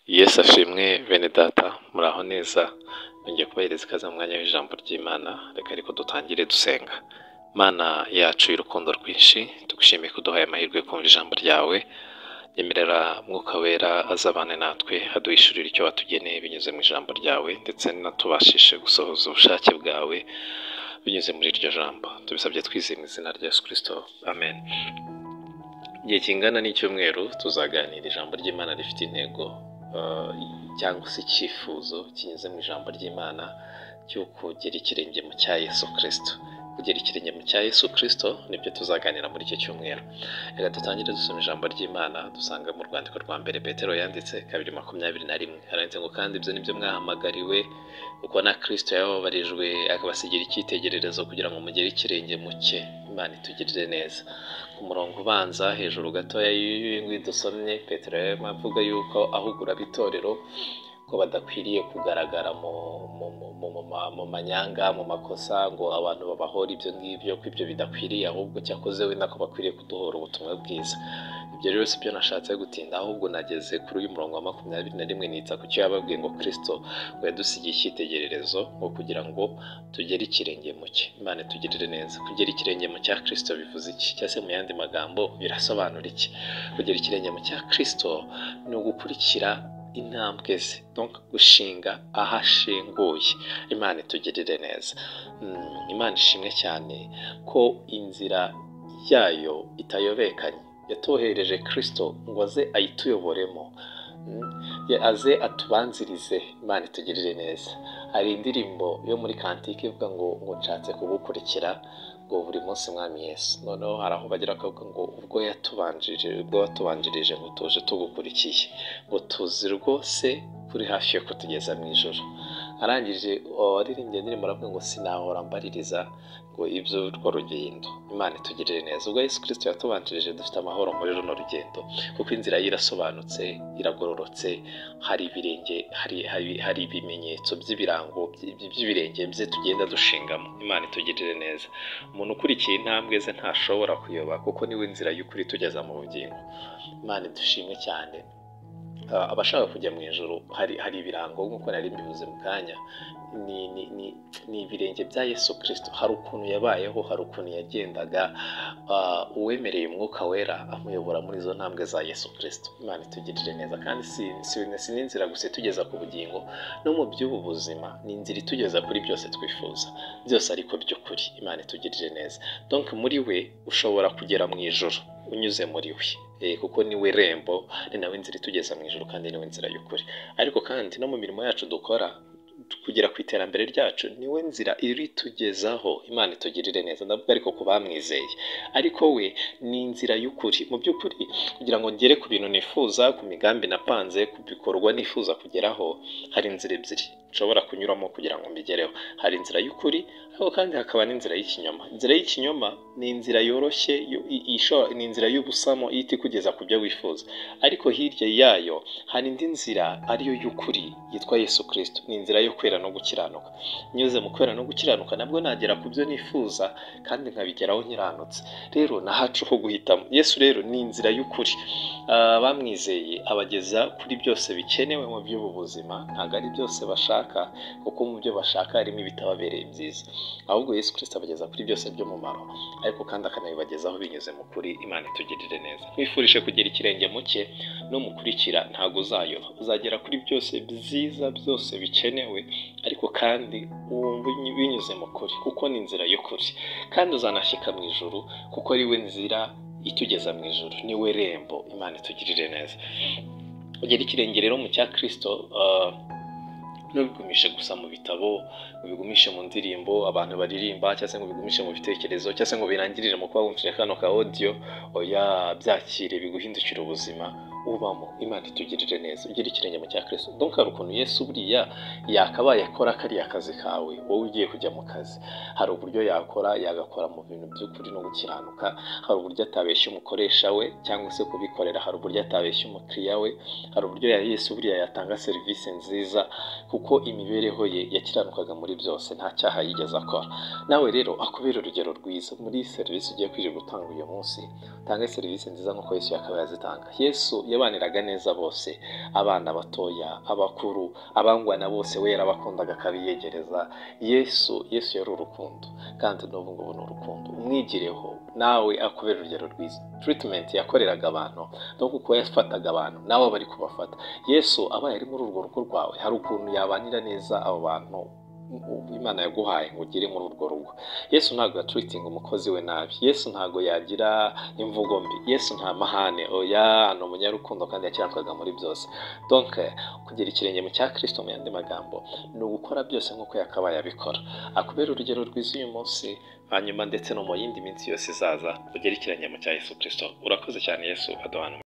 Yesu ashimwe bene data, muraho neza, nongeye kubahereza ikaze mu mwanya w'ijambo ry'Imana, reka ariko dutangire dusenga. Mana yacu y'urukundo rwinshi, tugushimiye kuduhaye amahirwe yo kumva ijambo ryawe, nyemerera Mwuka Wera azabane natwe, aduhishurire icyo watugeneye binyuze mu ijambo ryawe, ndetse natubashishe gusohoza ubushake bwawe binyuze muri iryo jambo. Tubisabye twizeye mu izina rya Yesu Kristo, amen. Igihe kingana n'icyumweru tuzaganira ijambo ry'Imana rifite intego cyangwa se icyifuzo kinyuze mu ijambo ry'Imana cyo kugera ikirenge mu cya Yesu Kristo. Kugera ikirenge mu cya Yesu Kristo nibyo tuzaganira muri iki cyumweru. Reka dutangire dusoma ijambo ry'Imana dusanga mu rwandiko rwa mbere Petero yanditse 2:21. Haranditse ngo kandi ibyo nibyo mwahamagariwe, kuko na Kristo yababarijwe akabasigira icyitegererezo kugira ngo mugere ikirenge mu cye. Imana itugirire neza. Ku murongo ubanza hejuru gatoya y'uyu nguyu dusomye, Petero yarimo avuga yuko ahugura ab'itorero ko badakwiriye kugaragara mu manyanga, mu makosa, ngo abantu babahore ibyo ngibyo, ko ibyo bidakwiriye, ahubwo cyakoze we nako bakwiriye kuduhora ubutumwa bwiza. Ibyo rero si byo nashatse gutinda, ahubwo nageze kuri uyu murongo wa 21 nitsa ku cyo yababwiye ngo Kristo ngo yadusigiye icyitegererezo ngo kugira ngo tugere ikirenge mu cye. Imana itugirire neza. Kugera ikirenge mu cya Kristo bivuze iki? Cyangwa se mu yandi magambo birasobanura iki? Kugera ikirenge mu cya Kristo ni ugukurikira intambwe ze, donc gushinga aho ashinguye. Imana itugirire neza. Imana ishimwe cyane ko inzira yayo itayobekanye. Yatohereje Kristo ngo aze ayituyoboremo, aze atubanzirize. Imana itugirire neza. Hari indirimbo yo muri kantike ivuga ngo nshatse kugukurikira ngo buri munsi Mwami Yesu. Noneho hari aho bagira bakavuga ngo ubwo yatubanjirije, ubwo watubanjirije ngo tuje tugukurikiye, ngo tuzi rwose kuri hafi yo kutugeza mu ijoro. Arangije waririmbye indirimbo aravuga ngo sinahora mbaririza ngo iby'urwo rugendo. Imana itugirire neza. Ubwo Yesu Kristo yatubanjirije dufite amahoro muri runo rugendo, kuko inzira ye irasobanutse, iragororotse, hari ibirenge, hari ibimenyetso by'ibirango by'ibirenge bye tugenda dushingamo. Imana itugirire neza. Umuntu ukurikiye intambwe ze ntashobora kuyoba, kuko niwe nzira y'ukuri tugeza mu bugingo. Imana idushimwe cyane. Abashaka kujya mu ijuru hari ibirango nk'uko nari mbivuze mu kanya, ni ibirenge bya Yesu Kristo. Hari ukuntu yabayeho, hari ukuntu yagendaga. Uwemereye Umwuka Wera amuyobora muri izo ntambwe za Yesu Kristo. Imana itugirire neza. Kandi si n'inzira gusa itugeza ku bugingo, no mu by'ubu buzima ni inzira itugeza kuri byose twifuza byose, ariko by'ukuri. Imana itugirire neza. Donc muri we ushobora kugera mu ijuru unyuze muri we, kuko niwe rembo, ni nawe nzira itugeza mu ijuru, kandi niwe nzira y'ukuri. Ariko kandi no mu mirimo yacu dukora kugera ku iterambere ryacu niwe nzira iritugezaho. Imana itugirire neza. Ndavuga ariko ku bamwizeye, ariko we ni inzira y'ukuri. Mu by'ukuri kugira ngo ngere ku bintu nifuza, ku migambi napanze, ku bikorwa nifuza kugeraho, hari inzira ebyiri nshobora kunyuramo kugira ngo mbigereho. Hari inzira y'ukuri, ariko kandi hakaba n'inzira y'ikinyoma. Inzira y'ikinyoma ni inzira yoroshye, ni inzira y'ubusamo ihita ikugeza ku byo wifuza, ariko hirya yayo hari indi nzira ariyo y'ukuri yitwa Yesu Kristo. Ni inzira yo kwera no gukiranuka. Nyuze mu kwera no gukiranuka nabwo nagera ku byo nifuza kandi nkabigeraho nkiranutse. Rero nahacu ho guhitamo. Yesu rero ni inzira y'ukuri. Abamwizeye abageza kuri byose bikenewe mu by'ubu buzima. Ntabwo ari byose bashaka, kuko mu byo bashaka harimo ibitababereye byiza. Ahubwo Yesu Kristo abageza kuri byose by'umumaro, ariko kandi akanabibagezaho binyuze mu kuri. Imana itugirire neza. Nkwifurije kugera ikirenge mu cye no mukurikira, ntabwo uzayoba. Uzagera kuri byose byiza byose bikenewe, ariko kandi binyuze mu kuri, kuko ni inzira y'ukuri. Kandi uzanashyika mu ijuru, kuko ari we nzira itugeza mu ijuru, niwe rembo. Imana itugirire neza. Ugera ikirenge rero mu cya Kristo, ntubigumishe gusa mu bitabo, ubigumishe mu ndirimbo abantu baririmba, cyangwa se ngo ubigumishe mu bitekerezo, cyangwa se ngo birangirire mu kuba wumvise kano ka audio. Oya, byakire biguhindukire ubuzima ubamo. Imana itugirire neza. Ugire ikirenge mu cya Kristo. Donc hari ukuntu Yesu buriya yakabaye akora kariya kazi kawe wowe ugiye kujya mu kazi. Hari uburyo yakora, yagakora mu bintu by'ukuri no gukiranuka. Hari uburyo atabeshya umukoresha we cyangwa se kubikorera, hari uburyo atabeshya umukiriya we, hari uburyo ya Yesu buriya yatanga serivisi nziza, kuko imibereho ye yakiranukaga muri byose, nta cyaha yigeze akora. Nawe rero akubera urugero rwiza muri serivisi ugiye kwirirwa gutanga uyu munsi. Utange serivisi nziza nk'uko Yesu yakabaye azitanga. Yesu Yabaniraga neza bose, abana batoya, abakuru, abangwana bose, we yarabakundaga akabiyegereza. Yesu yari urukundo, kandi n'ubu ngubu ni urukundo. Umwigireho nawe akubera urugero rwiza. Treatment yakoreraga abantu, no kuko yafataga abantu nawe aba ari kubafata. Yesu abaye ari muri urwo rugo rwawe, hari ukuntu yabanira neza abo bantu Imana yaguhaye ngo ugere muri urwo rugo. Yesu ntabwo yaturitinga umukozi we nabi, Yesu ntabwo yagira imvugo mbi, Yesu nta mahane, oya, ni umunyarukundo kandi yakiranukaga muri byose. Donc kugira ikirenge mu cya Kristo mu yandi magambo ni ugukora byose nk'uko yakabaye abikora. Akubera urugero rwiza uyu munsi, hanyuma ndetse no mu yindi minsi yose izaza ugere ikirenge mu cya Yesu Kristo. Urakoze cyane. Yesu aduhana.